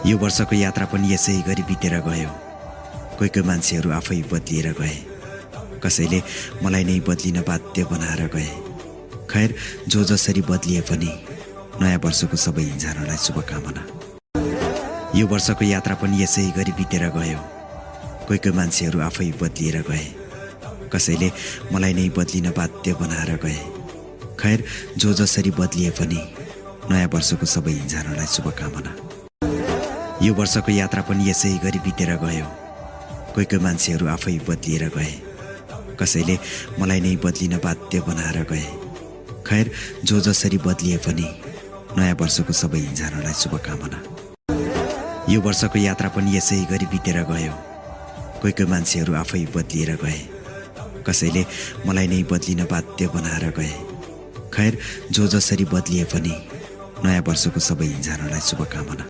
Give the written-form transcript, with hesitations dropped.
यो वर्षको यात्रा पनि यसै गरी बितेर गयो। कोही कोही मान्छेहरू आफै बदलिएर गए, कसैले मलाई नै बदलिन बाध्य बनाएर गए। खैर, जो जसरी बदलिए पनि नयाँ वर्षको सबैजनालाई शुभकामना। यो वर्षको यात्रा पनि यसै गरी बितेर गयो। कोही कोही मान्छेहरू आफै बदलिएर गए, कसैले मलाई नै बदलिन बाध्य बनाएर गए। खैर, जो जसरी बदलिए पनि नयाँ वर्षको सबैजनालाई शुभकामना। यो वर्षको यात्रा पनि यसै गरी बितेर गयो। कोही कोही मान्छेहरू आफै बदलिएर गए, कसैले मलाई नै बदलिन बाध्य बनाएर गए। खैर, जो जसरी बदलिए पनि नयाँ वर्षको सबैजनालाई शुभकामना। यो वर्षको यात्रा पनि यसै गरी बितेर गयो। कोही कोही मान्छेहरू आफै बदलिएर गए, कसैले मलाई नै बदलिन बाध्य बनाएर गए। खैर, जो जसरी बदलिए पनि नयाँ वर्षको सबैजनालाई शुभकामना।